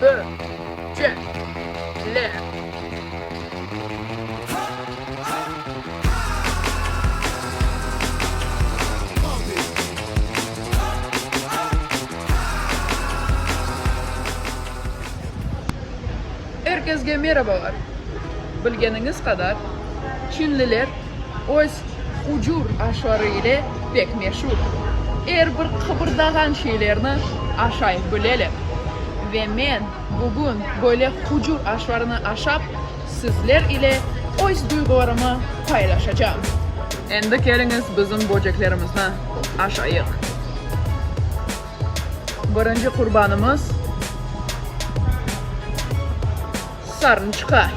Ö, ce, ler. Er kesge merabalar! Bilgeniñiz qadar, çinliler öz hucur aşları ile pek meşur. Er bir qıbırdağan şeylerni aşay bileler. Ve men bugün böyle hucur aşlarnı aşap, sizler ile öz duyğularımı paylaşacağım. Endi keliñiz bizim böceklerimizni aşayıq. Birinci qurbanımız, sarınçqa.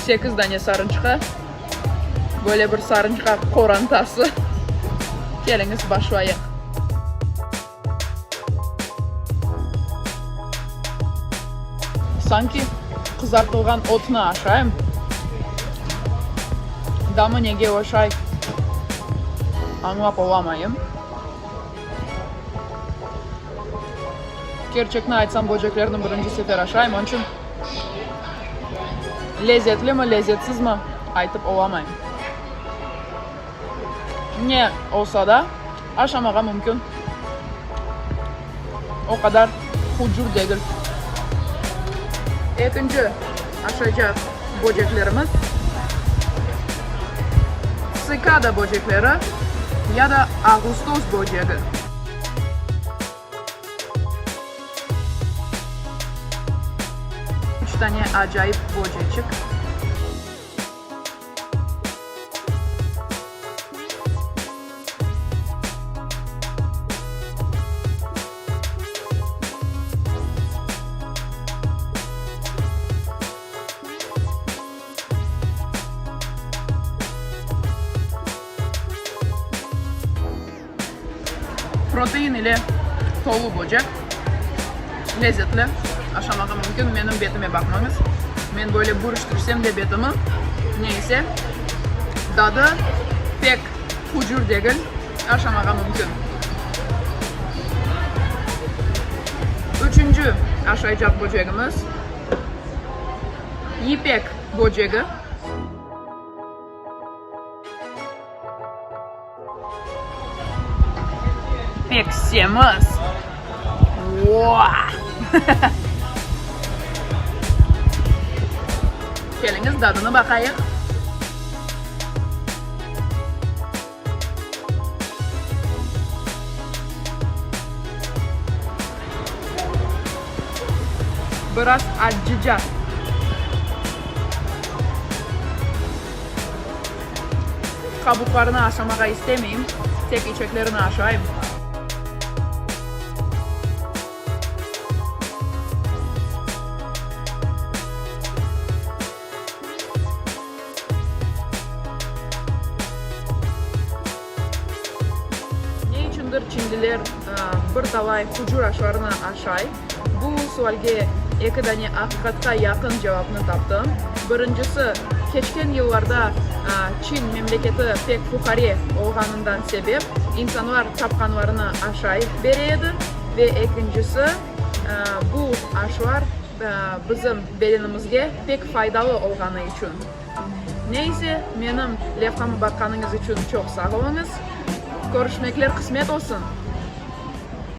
8 dane sarınçqa, böyle bir sarınçqa qorantası. Keliñiz, başlayıq. Sanki qızartılğan otnı aşayım. Damı nege oşay, añlap olamayım. Kerçekni aytsam, böceklerni birinci sefer aşayım, onıñ içün lezetlimi, lezetsizmi aytıp olamayım. Ne olsa da, aşamağa mümkün. O qadar hucur degil. Ekinci aşaycaq böceklerimiz, tsikada böcekleri ya da ağustos böcegi. Üç dane acayip böceçik. Protein ile tolu böcek, lezetli, aşamağa mümkün. Menim betime baqmañız, men böyle bürüştirsem de betimi, ne ise, dadı pek hucur degil, aşamağa mümkün. Üçünci aşaycaq böcegimiz, yipek böcegi. Pek semiz. Keliñiz, dadını baqayıq. Biraz accıca. Qabuqlarını aşamağa istemeyim, tek içeklerini aşayım. Ne içündir çinliler bir talay hucur aşlarını aşay? Bu sualge eki dane aqiqatqa yaqın cevapnı taptım. Birincisi, keçken yıllarda Çin memleketi pek fuqare olğanından sebep, insanlar tapqanlarını aşay bere edi. Ve ekincisi, bu aşlar bizim bedenimizge pek faydalı olğanı içün. Ne ise, menim levhamı baqqanıñız içün çoq sağ oluñız. Körüşmekler qısmet olsun!